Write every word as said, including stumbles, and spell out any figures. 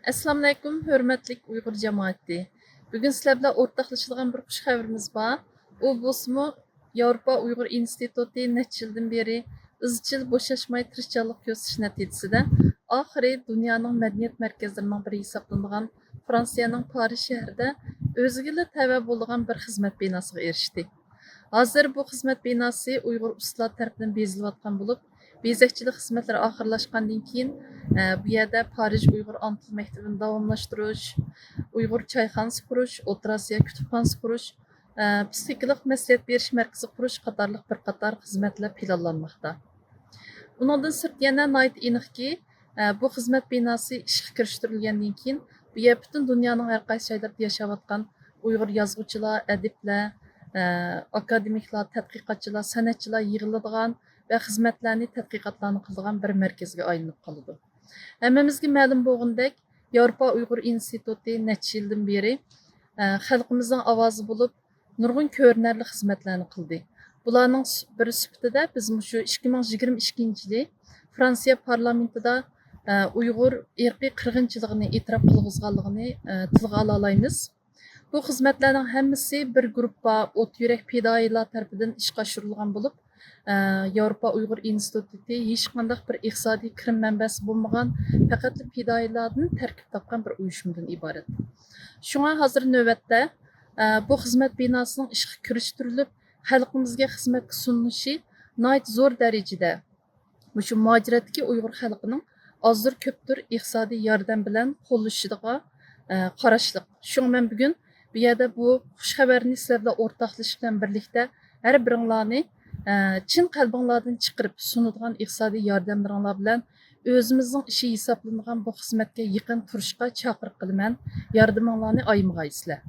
ئەسسالامۇئەلەيكۇم، ھۆرمەتلىك ئۇيغۇر جامائىتى. بۈگۈن سىلەر بىلەن ئورتاقلىشىدىغان بىر خۇش خەۋىرىمىز بار. ئۇ بولسىمۇ، ياۋروپا ئۇيغۇر ئىنستىتۇتى نەچچە يىلدىن بېرى ئىزچىل بوشاشماي تىرىشچانلىق كۆرسىتىش نەتىجىسىدە، ئاخىرى دۇنيانىڭ مەدەنىيەت مەركەزلىرىنىڭ بىرى ھېسابلىنىدىغان فرانسىيەنىڭ پارىژ شەھىرىدە ئۆزىگىلا تەۋە بولىدىغان بىر خىزمەت بىناسىغا ئېرىشتى. ھازىر بۇ خىزمەت بىناسى ئۇيغۇر ئۇستىلار تەرىپىدىن بېزىلىۋاتقان بولۇپ، بېزەكچىلىك خىزمەتلىرى ئاخىرلاشقاندىن كېيىن، ئە، بۇ يەردە پارىژ ئۇيغۇر ئانا تىل مەكتىۋىنى داۋاملاشتۇرۇش، ئۇيغۇر چايخانىسى قۇرۇش، ئوتتۇرا ئاسىيا كۇتۇپخانىسى قۇرۇش، ئە، پسىخىكىلىق مەسلىھەت بېرىش مەركىزى قۇرۇش قاتارلىق بىر قاتار خىزمەتلەر پىلانلانماقتا. ئۇنىڭدىن سىرت يەنە ناھايىتى ئېنىقكى، ئە، بۇ خىزمەت بىناسى ئىشقا كىرىشتۈرۈلگەندىن كېيىن، بۇ يەر پۈتۈن دۇنيانىڭ ھەر قايسى جايلىرىدا ياشاۋاتقان ئۇيغۇر يازغۇچىلار، ئەدىبلەر، ئە، ئاكادېمىكلار، تەتقىقاتچىلار، سەنئەتچىلەر يىغىلىدىغان ۋە خىزمەتلەرنى، تەتقىقاتلارنى قىلىدىغان بىر مەركەزگە ئايلىنىپ قالىدۇ. ھەممىمىزگە مەلۇم بولغىنىدەك، ياۋروپا ئۇيغۇر ئىنستىتۇتى نەچچە يىلدىن بېرى، ئە، خەلقىمىزنىڭ ئاۋازى بولۇپ، نۇرغۇن كۆرۈنەرلىك خىزمەتلەرنى قىلدى. بۇلارنىڭ س-، بىرى سۈپىتىدە بىز مۇشۇ ئىككى مىڭ يىگىرمە ئىككىنچى يىلى فرانسىيە پارلامېنتىدا، ئە، ئۇيغۇر ئىرقىي قىرغىنچىلىقىنى ئېتىراپ قىلغۇزغانلىقىنى، ئە، تىلغا ئالالايمىز. بۇ خىزمەتلەرنىڭ ھەممىسى بىر گۇرۇپپا ئوت يۈرەك پىدائىيلار تەرىپىدىن ئىشقا ئاشۇرۇلغان بولۇپ، ئە، ياۋروپا ئۇيغۇر ئىنستىتۇتى ھېچقانداق بىر ئىقتىسادىي كىرىم مەنبەسى بولمىغان، پەقەتلا پىدائىيلاردىن تەركىب تاپقان بىر ئۇيۇشمىدىن ئىبارەت. شۇڭا ھازىر نۆۋەتتە، ئە، بۇ خىزمەت بىناسىنىڭ ئىشقا كىرىشتۈرۈلۈپ، خەلقىمىزگە خىزمەتكە سۇنۇلۇشى ناھايىتى زور دەرىجىدە مۇشۇ مۇھاجىرەتتىكى ئۇيغۇر خەلقىنىڭ ئازدۇر كۆپتۇر ئىقتىسادىي ياردەم بىلەن قوللىشىدىغا، ئە، قاراشلىق. شۇڭا مەن بۈگۈن بۇ يەردە بۇ خۇش خەۋەرنى سىلەر بىلەن ئورتاقلىشىش بىلەن بىرلىكتە ھەر بىرىڭلارنى، ئە، چىن قەلبىڭلاردىن چىقىرىپ سۇنىدىغان ئىقتىسادىي ياردەملىرىڭلار بىلەن ئۆزىمىزنىڭ ئىشى ھېسابلىنىدىغان بۇ خىزمەتكە يېقىن تۇرۇشقا چاقىرىق قىلىمەن. ياردىمىڭلارنى ئايىمىغايسىلەر.